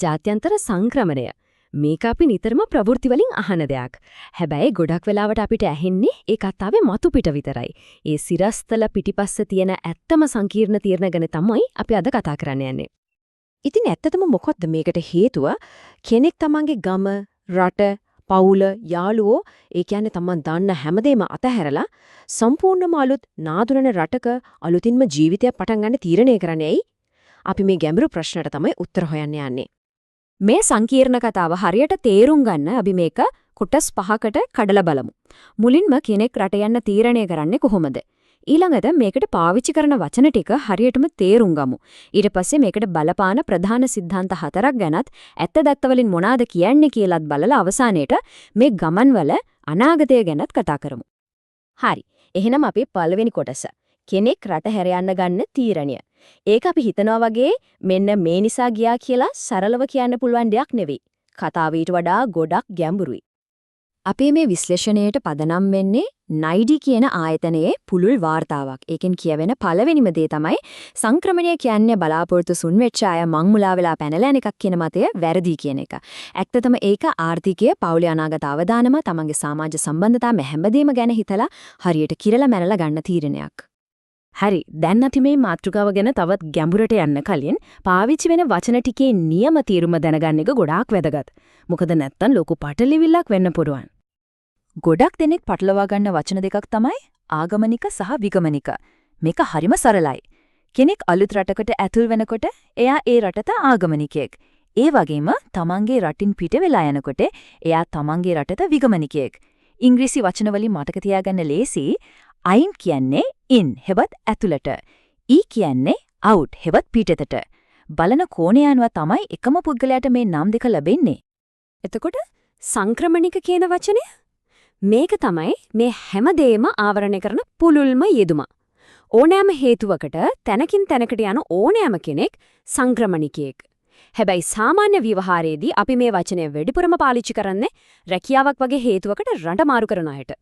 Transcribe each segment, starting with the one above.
ජාත්‍යන්තර සංක්‍රමණය. මේක අපි නිතරම ප්‍රවෘත්ති වලින් අහන දෙයක්. හැබැයි ගොඩක් වෙලාවට අපිට ඇහෙන්නේ ඒ කතාවේ මතු පිට විතරයි. ඒ සිරස්තල පිටිපස්ස තියෙන ඇත්තම සංකීර්ණ තීරණ ගැන තමයි අපි අද කතා කරන්න යන්නේ. ඉතින් ඇත්තටම මොකද්ද මේකට හේතුව? කෙනෙක් තමන්ගේ ගම, රට, පවුල, යාළුවෝ, ඒ කියන්නේ තමන් දන්න හැමදේම අතහැරලා සම්පූර්ණම අලුත් නාදුනන රටක අලුතින්ම ජීවිතයක් පටන් ගන්න තීරණය කරන්නේ ඇයි? අපි මේ ගැඹුරු ප්‍රශ්නට තමයි උත්තර හොයන්න යන්නේ. මේ සංකීර්ණ කතාව හරියට තේරුම් ගන්න අපි මේක කොටස් පහකට කඩලා බලමු. මුලින්ම කෙනෙක් රට යන්න තීරණය කරන්නේ කොහොමද? ඊළඟට මේකට පාවිච්චි කරන වචන ටික හරියටම තේරුම් ගමු. ඊට පස්සේ මේකට බලපාන ප්‍රධාන සිද්ධාන්ත හතරක් ගැනත් ඇත්ත දත්ත වලින් මොනවාද කියන්නේ කියලාත් බලලා අවසානයේට මේ ගමන්වල අනාගතය ගැනත් කතා කරමු. හරි. එහෙනම් අපේ පළවෙනි කොටස. කෙනෙක් රට හැර යන්න ගන්න තීරණය. ඒක අපි හිතනවා වගේ මෙන්න මේ නිසා ගියා කියලා සරලව කියන්න පුළුවන් දෙයක් නෙවෙයි. කතාව ඊට වඩා ගොඩක් ගැඹුරුයි. අපේ මේ විශ්ලේෂණයට පදනම් වෙන්නේ නයිඩි කියන ආයතනයේ පුළුල් වාර්තාවක්. ඒකෙන් කියවෙන පළවෙනිම දේ තමයි සංක්‍රමණය කියන්නේ බලාපොරොත්තු සුන් වෙච්ච අය මං මුලා වෙලා පැනලා යන එකක් කියන මතය වැරදි කියන එක. ඇත්තටම ඒක ආර්ථිකය, පවුලේ අනාගත අවදානම, තමන්ගේ සමාජ සම්බන්ධතා මේ හැමදේම ගැන හිතලා හරියට කිරලා මැනලා ගන්න තීරණයක්. හරි, දැන් අපි මේ මාතෘකාව ගැන තවත් ගැඹුරට යන්න කලින් පාවිච්චි වෙන වචන ටිකේ නියම තේරුම දැනගන්න එක ගොඩාක් වැදගත්. මොකද නැත්තම් ලොකු පටලැවිල්ලක් වෙන්න පුළුවන්. ගොඩක් දෙනෙක් පටලවා ගන්න වචන දෙකක් තමයි ආගමනික සහ විගමනික. මේක හරිම සරලයි. කෙනෙක් අලුත් රටකට ඇතුල් වෙනකොට එයා ඒ රටට ආගමනිකයෙක්. ඒ වගේම තමන්ගේ රටින් පිට වෙලා යනකොට එයා තමන්ගේ රටට විගමනිකයෙක්. ඉංග්‍රීසි වචන වලින් මතක තියාගන්න ලේසි. අයින් කියන්නේ ඉන් හෙවත් ඇතුළට. ඊ කියන්නේ අවුට් හෙවත් පිටතට. බලන කෝණය අනුව තමයි එකම පුද්ගලයාට මේ නම් දෙක ලැබෙන්නේ. එතකොට සංක්‍රමණික කියන වචනය මේක තමයි මේ හැමදේම ආවරණය කරන පුළුල්ම යෙදුම. ඕනෑම හේතුවකට තැනකින් තැනකට යන ඕනෑම කෙනෙක් සංක්‍රමණිකයෙක්. හැබැයි සාමාන්‍ය ව්‍යවහාරයේදී අපි මේ වචනය වැඩිපුරම පාවිච්චි කරන්නේ රැකියාවක් වගේ හේතුවකට රට මාරු කරන අයට.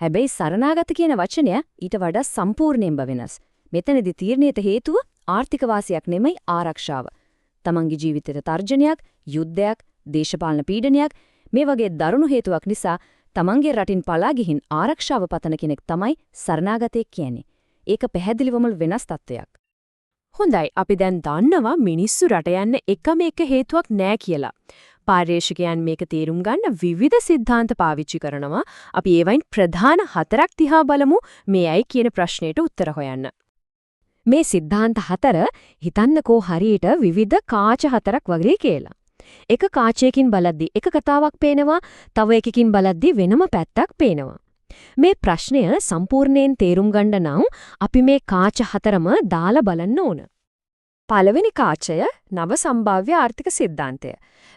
හැබැයි සරණාගත කියන වචනය ඊට වඩා සම්පූර්ණයෙන්ම වෙනස්. මෙතනදී තීරණයට හේතුව ආර්ථික වාසියක් නෙමෙයි, ආරක්ෂාව. තමන්ගේ ජීවිතයට තර්ජනයක්, යුද්ධයක්, දේශපාලන පීඩනයක් මේ වගේ දරුණු හේතුවක් නිසා තමන්ගේ රටින් පලා ගිහින් ආරක්ෂාව පතන කෙනෙක් තමයි සරණාගතයෙක් කියන්නේ. ඒක පැහැදිලිවම වෙනස් තත්ත්වයක්. හොඳයි, අපි දැන් දන්නවා මිනිස්සු රට යන්න එකම එක හේතුවක් නෑ කියලා. පර්යේෂකයන් මේක තේරුම් ගන්න විවිධ සිද්ධාන්ත පාවිච්චි කරනවා. අපි ඒවයින් ප්‍රධාන හතරක් දිහා බලමු මේ ඇයි කියන ප්‍රශ්නයට උත්තර හොයන්න. මේ සිද්ධාන්ත හතර හිතන්නකෝ හරියට විවිධ කාච හතරක් වගේ කියලා. එක කාචයකින් බලද්දි එක කතාවක් පේනවා, තව එකකින් බලද්දි වෙනම පැත්තක් පේනවා. මේ ප්‍රශ්නය සම්පූර්ණයෙන් තේරුම් ගන්න නම් අපි මේ කාච හතරම දාලා බලන්න ඕන. පළවෙනි කාචය නව සම්භාව්‍ය ආර්ථික සිද්ධාන්තය.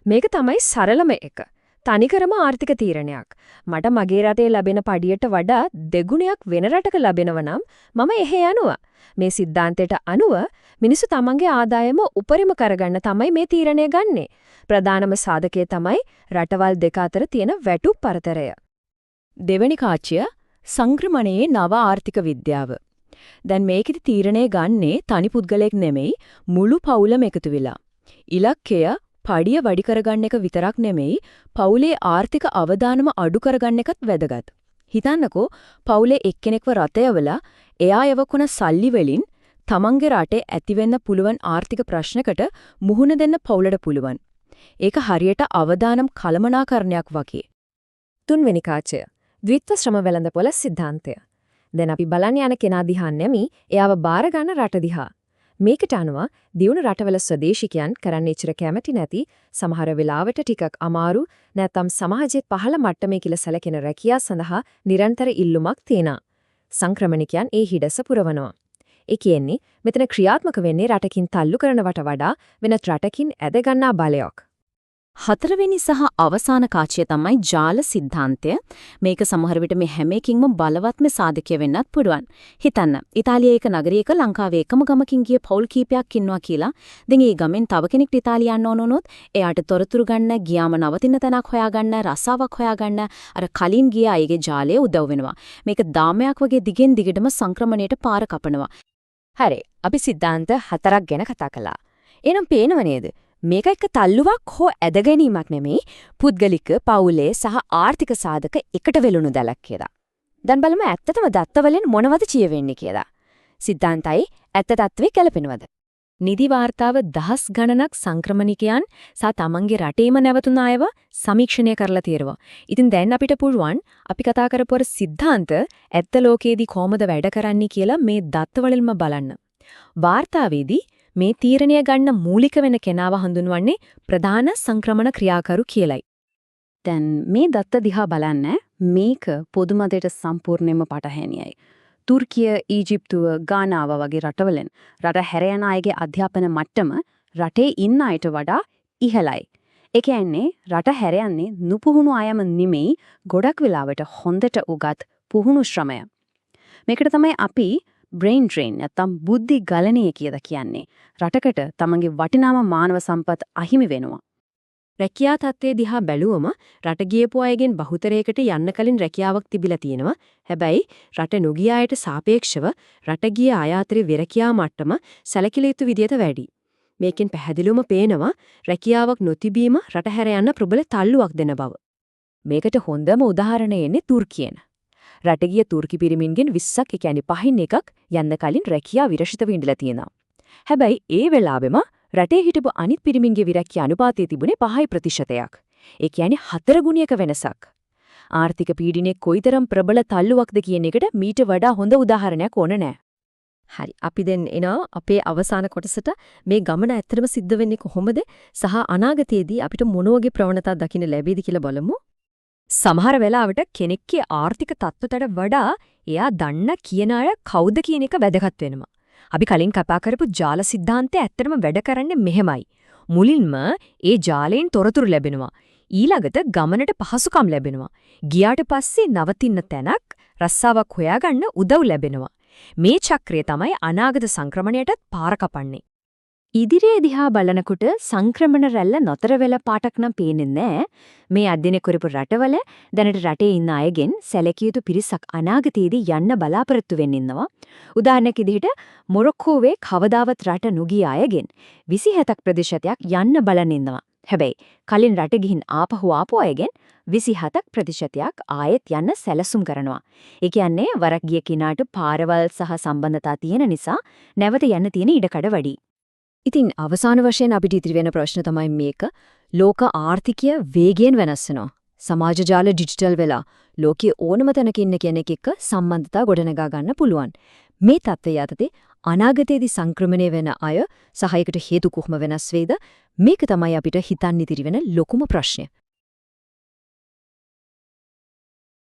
මේක තමයි සරලම එක. තනිකරම ආර්ථික තීරණයක්. මට මගේ රටේ ලැබෙන පඩියට වඩා දෙගුණයක් වෙන රටක ලැබෙනව නම් මම එහෙ යනවා. මේ සිද්ධාන්තයට අනුව මිනිස්සු තමන්ගේ ආදායම උපරිම කරගන්න තමයි මේ තීරණය ගන්නෙ. ප්‍රධානම සාධකය තමයි රටවල් දෙක අතර තියෙන වැටුප් පරතරය. දෙවෙනි කාචය සංක්‍රමණයේ නව ආර්ථික විද්‍යාව. දැන් මේකෙදි තීරණය ගන්නේ තනි පුද්ගලයෙක් නෙමෙයි, මුළු පවුලම එකතු වෙලා. ඉලක්කය පඩිය වැඩි කරගන්න එක විතරක් නෙමෙයි, පවුලේ ආර්ථික අවදානම අඩු කරගන්න එකත් වැදගත්. හිතන්නකෝ, පවුලේ එක්කෙනෙක්ව රට යවලා එයා යවකුණ සල්ලි වලින් තමන්ගේ රටේ ඇතිවෙන්න පුළුවන් ආර්ථික ප්‍රශ්නකට මුහුණ දෙන්න පවුලට පුළුවන්. ඒක හරියට අවදානම් කළමනාකරණයක් වගේ. තුන්වෙනි කාචය ද්විත්ව ශ්‍රම වෙළඳපොළ සිද්ධාන්තය. දැන් අපි බලන්න යන කෙනා දිහා නෙමෙයි, එයාව බාර ගන්න රට දිහා. මේකට අනුව දියුණු රටවල ස්වදේශිකයන් කරන්න එච්චර කැමති නැති, සමහර වෙලාවට ටිකක් අමාරු, නැත්නම් සමාජෙත් පහළ මට්ටමේ කියලා සැලකෙන රැකියා සඳහා නිරන්තර ඉල්ලුමක් තියෙනවා. සංක්‍රමණිකයන් ඒ හිඩස පුරවනවා. ඒ කියන්නේ මෙතන ක්‍රියාත්මක වෙන්නේ රටකින් තල්ලු කරනවට වඩා වෙනත් රටකින් ඇද ගන්නා බලයක්. හතරවෙනි සහ අවසාන කාචය තමයි ජාල සිද්ධාන්තය. මේක සමහර විට මේ හැම එකකින්ම බලවත්ම සාධකය වෙන්නත් පුළුවන්. හිතන්න, ඉතාලියේ එක නගරයක ලංකාවේ එකම ගමකින් ගිය පවුල් කීපයක් ඉන්නවා කියලා. දැන් ඒ ගමෙන් තව කෙනෙක්ට ඉතාලිය යන්න ඕන වුණොත් එයාට තොරතුරු ගන්න, ගියාම නවතින තැනක් හොයාගන්න, රස්සාවක් හොයාගන්න අර කලින් ගිය අයගේ ජාලය උදව් වෙනවා. මේක දාමයක් වගේ දිගෙන් දිගටම සංක්‍රමණයට පාර කපනවා. හරි, අපි සිද්ධාන්ත හතරක් ගැන කතා කළා. එහෙනම් පේනව නේද? මේක එක තල්ලුවක් හෝ ඇදගැනීමක් නෙමෙයි, පුද්ගලික, පවුලේ සහ ආර්ථික සාධක එකට වෙලුණු දැලක් කියලා. දැන් බලමු ඇත්තටම දත්ත වලින් මොනවද කියවෙන්නේ කියලා. සිද්ධාන්තයි ඇත්ත තත්ත්වේ ගැලපෙනවද? නිදි වාර්තාව දහස් ගණනක් සංක්‍රමණිකයන් සහ තමන්ගේ රටේම නැවතුන අයව සමීක්ෂණය කරලා තියෙනවා. ඉතින් දැන් අපිට පුළුවන් අපි කතා කරපු අර සිද්ධාන්ත ඇත්ත ලෝකයේදී කොහොමද වැඩ කරන්නේ කියලා මේ දත්ත වලින්ම බලන්න. වාර්තාවේදී මේ තීරණය ගන්න මූලික වෙන කෙනාව හඳුන්වන්නේ ප්‍රධාන සංක්‍රමණ ක්‍රියාකරු කියලයි. දැන් මේ දත්ත දිහා බලන්න, මේක පොදු මතයට සම්පූර්ණයෙන්ම පටහැනියයි. තුර්කිය, ඊජිප්තුව, ගානාව වගේ රටවලින් රට හැර යන අයගේ අධ්‍යාපන මට්ටම රටේ ඉන්න අයට වඩා ඉහළයි. ඒ කියන්නේ රට හැර යන්නේ නුපුහුණු අයම නෙමෙයි, ගොඩක් වෙලාවට හොඳට උගත් පුහුණු ශ්‍රමය. මේකට තමයි අපි බ්‍රේන් ඩ්‍රේන් නැත්තම් බුද්ධි ගලණය කියලා කියන්නේ. රටකට තමන්ගේ වටිනාම මානව සම්පත් අහිමි වෙනවා. රැකියා තත්ත්වය දිහා බැලුවම රට ගියපු අයගෙන් බහුතරයකට යන්න කලින් රැකියාවක් තිබිලා තියෙනවා. හැබැයි රට නොගිය අයට සාපේක්ෂව රට ගිය අය අතරේ විරැකියා මට්ටම සැලකිල යුතු විදියට වැඩි. මේකෙන් පැහැදිලිවම පේනවා රැකියාවක් නොතිබීම රට හැර යන්න ප්‍රබල තල්ලුවක් දෙන බව. මේකට හොඳම උදාහරණය එන්නේ තුර්කියෙන්. රට ගිය තුර්කි පිරිමින්ගෙන් 20ක්, ඒ කියන්නේ පහින් එකක් යන්න කලින් රැකියා විරශිතව ඉඳලා තියෙනවා. හැබැයි ඒ වෙලාවෙම රටේ හිටපු අනිත් පිරිමින්ගේ විරැකියා අනුපාතය තිබුණේ 5%ක්. ඒ කියන්නේ හතර ගුණයක වෙනසක්. ආර්ථික පීඩනය කොයිතරම් ප්‍රබල තල්ලුවක්ද කියන එකට මීට වඩා හොඳ උදාහරණයක් ඕන නෑ. හරි, අපි දැන් එනවා අපේ අවසාන කොටසට. මේ ගමන ඇත්තටම සිද්ධ වෙන්නේ කොහොමද සහ අනාගතයේදී අපිට මොන වගේ ප්‍රවණතා දකින්න ලැබෙයිද කියලා බලමු. සමහර වෙලාවට කෙනෙක්ගේ ආර්ථික තත්ත්වයට වඩා එයා දන්න කියන අය කවුද කියන එක වැදගත් වෙනවා. අපි කලින් කතා කරපු ජාල සිද්ධාන්තය ඇත්තටම වැඩ කරන්නේ මෙහෙමයි. මුලින්ම ඒ ජාලයෙන් තොරතුරු ලැබෙනවා. ඊළඟට ගමනට පහසුකම් ලැබෙනවා. ගියාට පස්සේ නවතින්න තැනක්, රස්සාවක් හොයාගන්න උදව් ලැබෙනවා. මේ චක්‍රය තමයි අනාගත සංක්‍රමණයටත් පාර කපන්නේ. ඉදිරියේ දිහා බලනකොට සංක්‍රමණ රැල්ල නතර වෙලා පාටක් නම් පේන්නේ නැහැ. මේ අධ්‍යයනය කරපු රටවල දැනට රටේ ඉන්න අයගෙන් සැලකිය යුතු පිරිසක් අනාගතයේදී යන්න බලාපොරොත්තු වෙන්න ඉන්නවා. උදාහරණයක් විදිහට මොරොක්කෝවේ කවදාවත් රට නොගිය අයගෙන් 27ක් ප්‍රතිශතයක් යන්න බලන් ඉන්නවා. හැබැයි කලින් රට ගිහින් ආපහු ආපු අයගෙන් 27ක් ප්‍රතිශතයක් ආයෙත් යන්න සැලසුම් කරනවා. ඒ කියන්නේ වරක් ගිය කෙනාට පාරවල් සහ සම්බන්ධතා තියෙන නිසා නැවත යන්න තියෙන ඉඩකඩ වැඩි. ඉතින් අවසාන වශයෙන් අපිට ඉතිරි වෙන ප්‍රශ්න තමයි මේක. ලෝක ආර්ථිකය වේගයෙන් වෙනස් වෙනවා. සමාජ ජාල ඩිජිටල් වෙලා ලෝකයේ ඕනම තැනක ඉන්න කෙනෙක් එක්ක සම්බන්ධතා ගොඩනගා ගන්න පුළුවන්. මේ තත්ත්වය යටතේ අනාගතයේදී සංක්‍රමණය වෙන අය සහ ඒකට හේතු කොහොම වෙනස් වෙයිද? මේක තමයි අපිට හිතන්න ඉතිරි වෙන ලොකුම ප්‍රශ්නය.